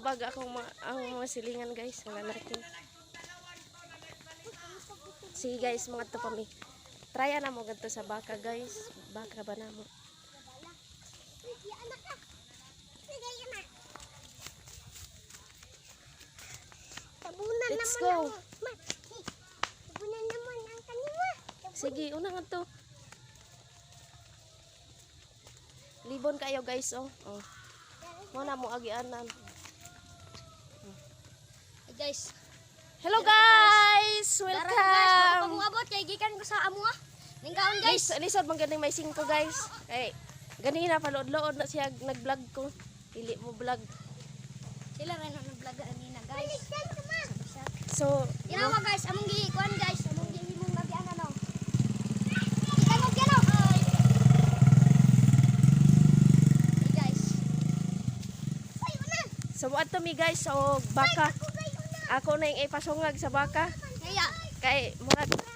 Gitabag akong mga, ang mga silingan, guys, mga lalaki. Sige guys, mga to pa mi. Try na mo ganito sa baka, guys. Baka ba na mo? Tabunan Let's naman go. ang ma. Eh, tabunan naman ang kanima. Sige, una nga to. Libon kayo, guys, oh. Oh. Mo na mo agianan. Hey, guys. Hello guys! Dara ko, guys, bago pa Welcome! moabot kay gikan ko sa amo ah. Ningkaon, guys. Guys, lisod man ganing may singko, guys. Kay ganina palood-lood na siya nag-vlog ko. Dili mo vlog. Sila rin ang nag-vlog kanina, guys. So, Ginawa, guys, among gi kuan, guys, among gihimong gabian ano. Kita mo gyud. Hey guys. Ay, una. So adto mi guys so baka. Ako na yung ipasungag sa baka. Kaya Kay murag guys.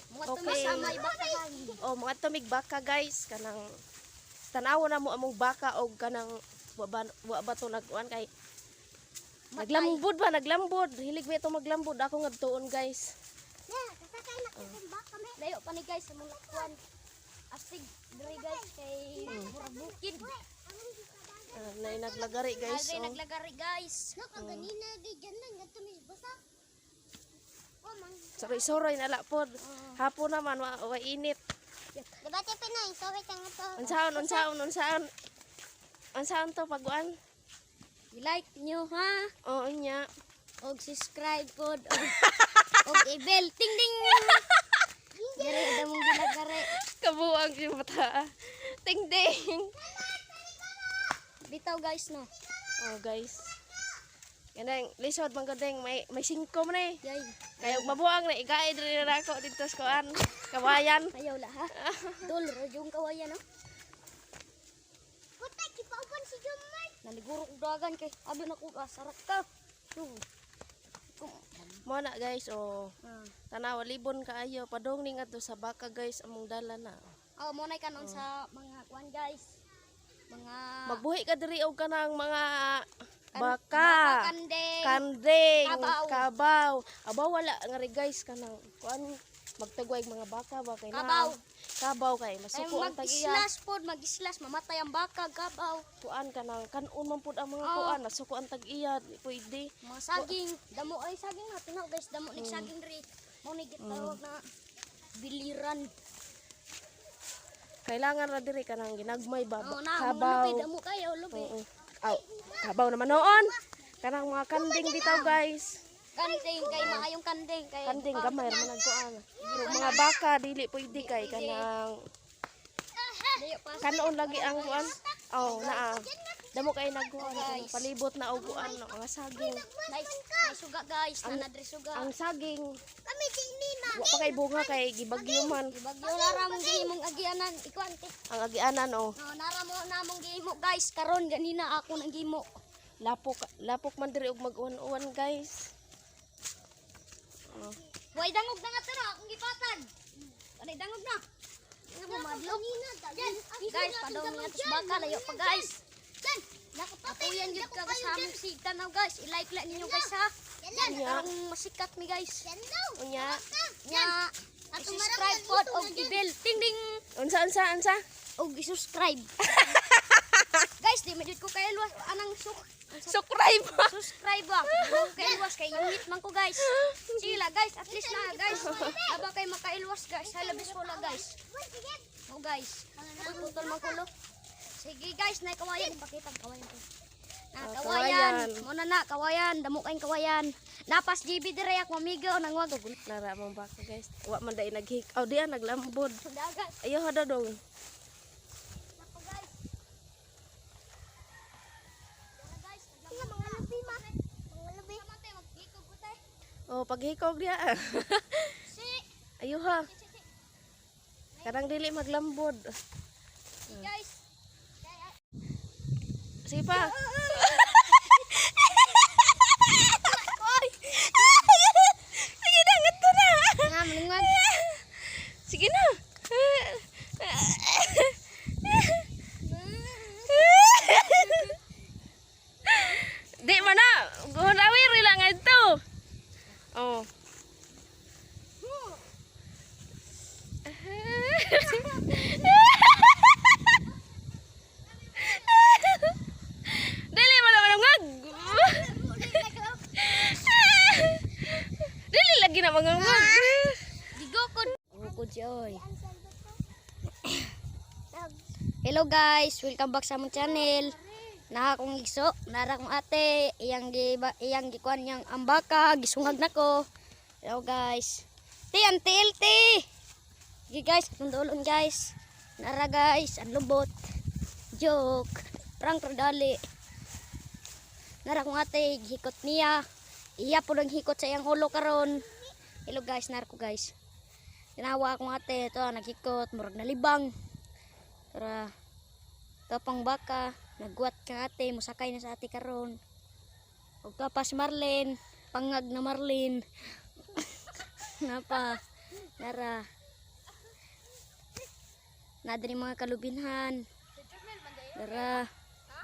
Mga Okay. tumasama ibakahan. Oh, mga tumig baka, guys, kanang tanaw na mo among baka og kanang wa ba to nagkuan kay naglambod ba, naglambod, hilig ba ito maglambod ako ngadtuon, guys. Na, kasakay na ko sa baka me. Layo pa ni guys sa mga kuan. Astig diri, guys, kay murag bukid. Ah, na naglagari, guys, Ay, oh. naglagari, guys. No, kag ganina gid dyan lang ngadto mi basa. Wa man. Suroy-suroy na pod. Hapon naman wa init. Diba te Pinoy, sorry ka nga to. Unsaon, unsaon, unsaon? Unsaon to paguan? I-like nyo ha. Oo nya. Og subscribe pod og i-bell ting ding. Gare damong gilagare. Kabuang yung bata. Ting ding. Bitaw, guys, no. Oh guys. Ganang lisod man gud may singko man eh. Yay. Kaya mabuang na igaid rin na ako dito sa kuan. Kawayan. Ayaw la ha. Dol ra yung kawayan no. Putay kipauban si Jomar. Naliguro og dagan kay abi na ko ka sarak ka. Hmm. Mo na guys, oh. Ah. Tanawa libon kaayo padong ni ngadto sa baka, guys, among dala na. Oh, mo na kanon sa mga kuan, guys. Mga Magbuhi ka diri og kanang mga baka, baka, kandeng. kanding, Kabaw. kabaw. Abaw wala nga ri guys kanang kuan magtagway mga baka ba kay na. Kabaw. Kabaw kay Ay, masuko ang tag-iya. mag-slash pod, mag-slash mamatay ang baka, kabaw. Kuan kanang kanon man pud ang mga Oo. kuan, masuko ang tag-iya, di pwede. Mga saging, damo ay saging na tinaw, guys, damo ni saging diri. Mo ni gitawag na biliran. Kailangan ra diri kanang ginagmay ba, Oh, na, mga kabaw. lubi, damo kayo, lubi. Oo. Aw, kabaw naman noon. Kanang mga kanding bitaw, guys. Kanding kay maayong kanding kay Kanding gamay ra man ang kuan. Pero mga baka dili pwede kay kanang Layo pa. kanoon lagi ang kuan. Oh, naa. Damo kay nagkuan kanang palibot na og kuan no, mga saging. Nice, nice suga, guys, na nadre suga. Ang saging Kami di ni ma. wa pa kay bunga kay gibagyo man. Bagyo nara mong gihimong agianan, ikuan te. Ang agianan oh. No, nara mo na mong gihimo, guys, karon ganina ako nang gihimo. Lapok lapok man diri og mag-uwan-uwan, guys. Oh. Way dangog na nga tara akong gipatag. Kanay dangog na. Ano mo madlok? Guys, padaw niya tos baka layo pa, guys. Jan, Apuyan gyud ka sa among sig tanaw, guys. I-like lang ninyo, guys, ha. Yan Unya. Karong masikat mi, guys. Yan daw. Unya. Nya, i-subscribe pod og i-bell ting ding Unsa unsa unsa? og i-subscribe. Guys, di man jud ko kay luwas anang suk Subscribe. subscribe ba. Di man ko kailwas kay unit man ko, guys. Sige la, guys, at least na, guys. Aba kay makailwas, guys. Halabis wala, guys. Oh guys. Uy, putol man kulo. Sige guys, na kawayan pakita ang kawayan ko. Na Oh, kawayan. kawayan. Muna na kawayan, damo kayong kawayan. Napas GB dire ako amigo nang wag og Nara mong baka, guys. Wa man dai naghik. Oh, diyan naglambod. dagat. Ayaw hada dong. Nako, guys. Dara, guys, Nga mga lubi ma. Mga lubi. Sama tayo magikog ko tayo. Oh, paghikog diya. Si. Ayaw ha. Si si si. Karang dili maglambod. Si, guys. Sige pa. Sige na, ngadto na. Nga malingwag. Sige na. Di man na. Gunawiri lang ito. Oh. Dili man na manungag. Dili lagi na manungag. Gigukod. Gugod siya oy. Hello guys, welcome back sa among channel. Naa akong igso, nara akong ate, iyang gi iyang gikuan niyang ambaka, gisungag nako. Hello guys. Ti ang tiil ti. Sige guys, atong dulon guys. Nara guys, ang lubot. Joke. Prank ra dali. Nara akong ate, gihikot niya. Iya po nang hikot sa iyang ulo karon. Hello guys, nara ko guys. Tinawa akong ate, ito naghikot, murag nalibang. Tara. Ito pang baka, nagwat ka ate, musakay na sa ate karon. Ug pa si Marlene, pangag na Marlene. Napa, nara. Na diri mga kalubinhan. Dara.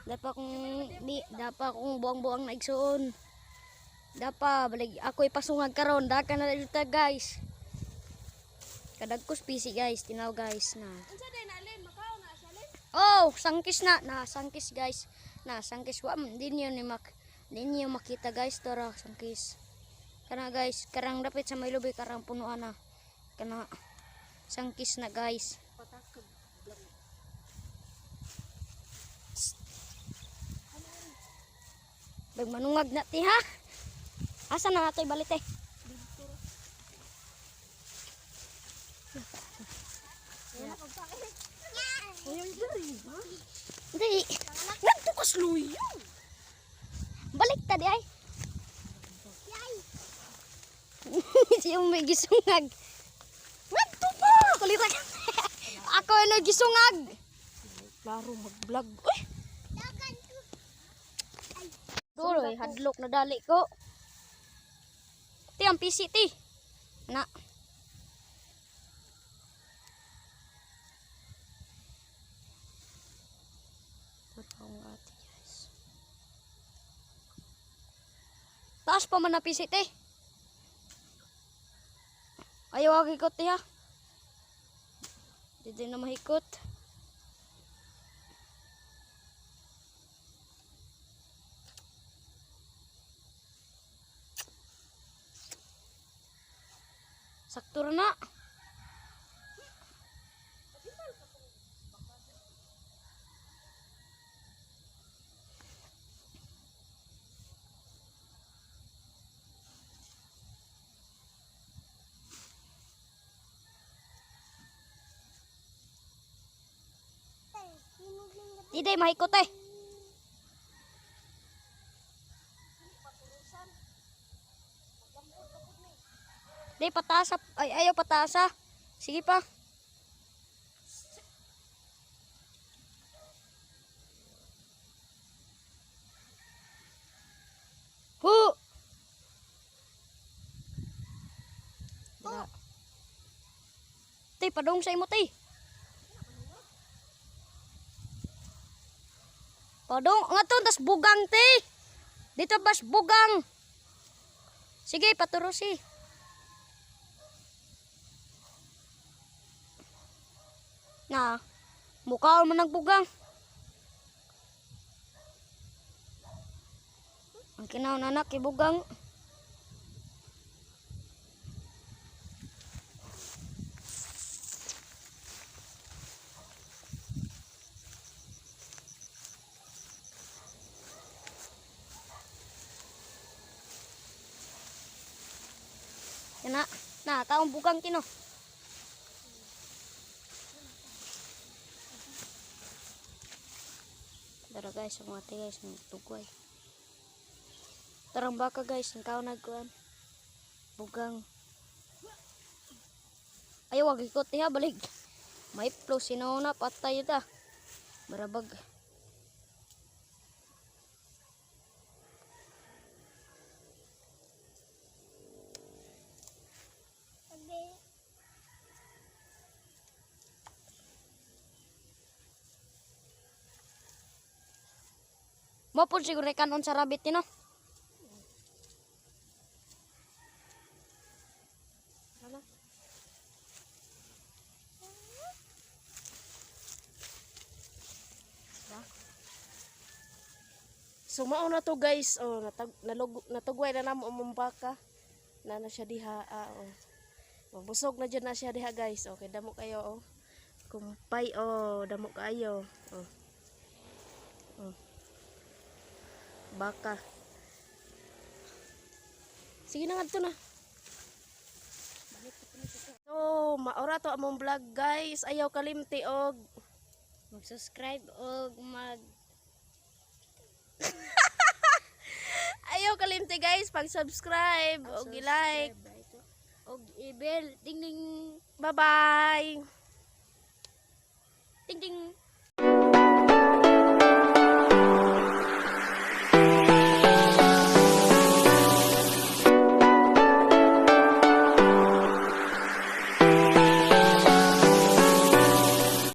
Dapa kong di dapa kong buang-buang na igsuon. Dapa balig ako ipasungag karon, daka na dito guys. Kadagkos PC guys, tinaw guys na. Unsa day na Len, makaw na siya Len? Oh, sangkis na, na sangkis guys. Na sangkis wa di niyo ni mak di niyo makita guys tara sangkis. Kana guys, karang dapit sa may lubi karang punuan na. Kana sangkis na guys. Bag manungag na ti ha. Asa na ato ibalit eh? Hindi. Ngadto ka sluyo. Balik ta di ay. Si may gisungag. Ngadto pa. Kulira ka. Ako ano gisungag. Klaro mag-vlog. Uy, Tuloy, hadlok na dali ko. Ti ang PC ti. Na. Tulong ate guys. Taas pa man na PC ti. Ayaw ako ikot ti ha. Di din na mahikot. Sakto ra na. Di day mahikot eh. Di pataas ay ayaw pataas ah. Sige pa. Hu. Dira. Tay padung sa imo tay. Padung ngadto tas bugang tay. Dito bas bugang. Sige paturusi. Na, mukha mo nagbugang. Ang kinaw na anak, ibugang. Kana, na, kaong bugang kino. Tara guys, ang ate guys, ang tugway. Tarang baka guys, ang kao nagkuan. Bugang. Ayaw, wag ikot niya, balik. May plus, sinaw na, patay ta. Barabag. Mo pud siguro kanon sa rabbit ni, no. Ano? So mao na to, guys. Oh, natugway na namo among baka. Na na siya diha. Ah, oh. Mabusog na jud na siya diha, guys. Okay, damo kayo, oh. Kumpay, oh, damo kayo. Oh. Oh. Baka. Sige na, ngadto na. So, maora to among vlog, guys. Ayaw kalimti og Mag-subscribe og mag Ayaw kalimti, guys, pag-subscribe og i-like. Og i-bell, ding ding. Bye-bye. Ding ding.